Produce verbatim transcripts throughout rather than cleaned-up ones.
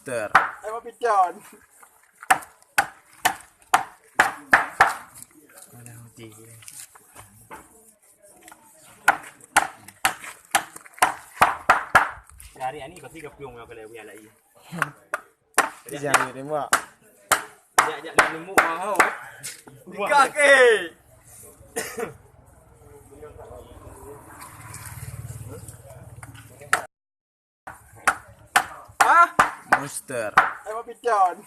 Monster. Ayo, Piton. Alah, mati. Dari ani pasti geupiong nyoe keu lhèe buya lagi. Jangan di tembak. Jak, jak, dah nemu, ah, ho. Buka ke? Ah? Monster. Ayo, Piton.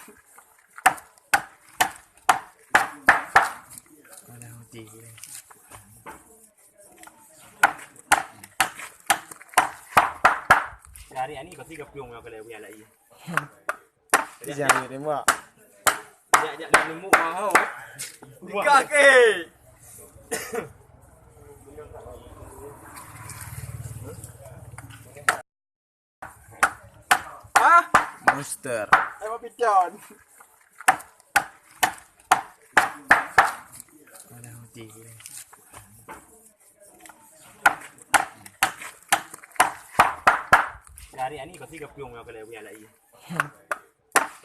Alah, mati. Dari ani pasti geupiong nyoe keu lhèe buya lagi. Jangan di tembak. Jak, jak, dah nemu, ah, ho. Buka ke? Ah? Monster. Ayo, Piton. Alah, mati. Dari ani pasti geupiong nyoe keu lhèe buya lagi.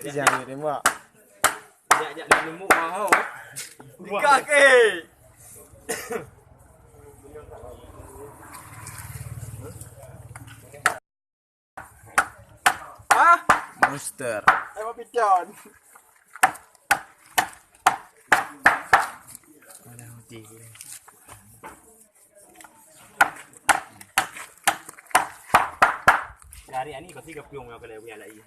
Jangan di tembak. Jak, jak, dah nemu, ah, ho. Buka ke? Ah? Monster. Ayo, Piton. Alah, mati. Dari ani pasti geupiong nyoe keu lhèe buya lagi.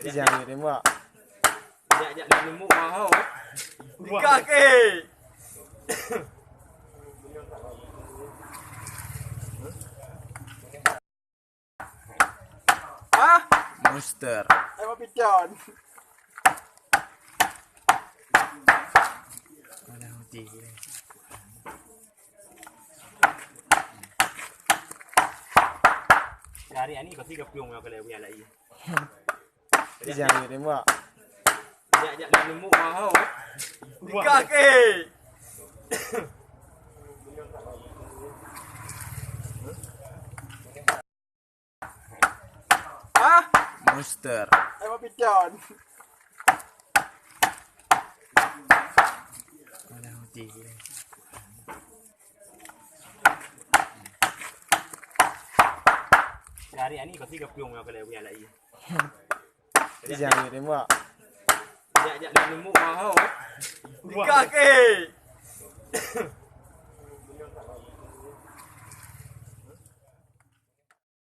Jangan di tembak. Jak, jak, dah nemu, ah, ho. Buka ke? Ah? Monster. Ayo, Piton. Alah, mati. Dari ani pasti geupiong nyoe keu lhèe buya lagi. Jangan di tembak. Jak, jak, dah nemu, ah, ho. Buka ke? Ah? Monster. Ayo, Piton. Alah, mati. Dari ani pasti geupiong nyoe keu lhèe buya lagi. Jangan di tembak. Jak, jak, dah nemu, ah, ho. Buka ke?